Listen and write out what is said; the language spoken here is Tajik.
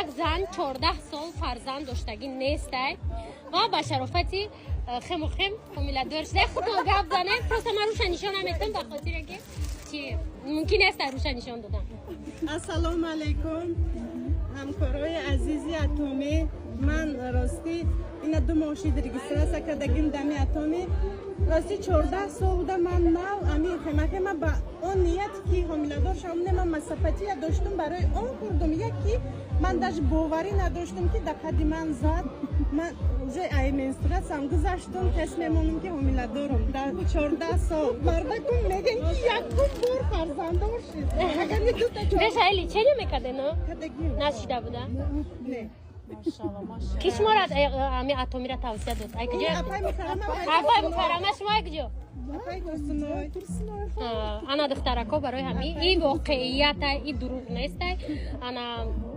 Як зан 14 сол фарзанд доштагӣ нестай ва ба шарофати Хемохим ҳомиладор шуда. Худтон гап занед. Просто ман руша нишон наметам, ба хотире ки чи мумкин нест руша нишон додан. Ассалому алайкум, ҳамкорои азизи Атомӣ. Ман ростӣ ина 2 моҳ шид регистрация кардагим дами Атомӣ. Ростӣ 14 сол буда, ман нав ами Хемохима ба он ният ки ҳомиладор шавам не, ман мастопатия доштум, барои он хӯрдум. Яки ман даже боварӣ надоштум, ки дар қади ман зад. Ман уже ай менструатсиям гузаштум, тест мемонам, ки ҳомиладорум. Дар 14 сол мардакум мегӯян, ки якум бор фарзанддор шид, агар не дута. Пеша лечение мекардено? Кардагим. Нашида буда? Не. Ки шуморо ами Атомира тавсия дод? Ай куҷо? Апай Мукаррама. Апай Мукаррама. Шумо ай куҷо? Апай Турсуной. Ана, духтарако, барои ҳами ин воқеиятай, и дурӯғ нестай. Ана.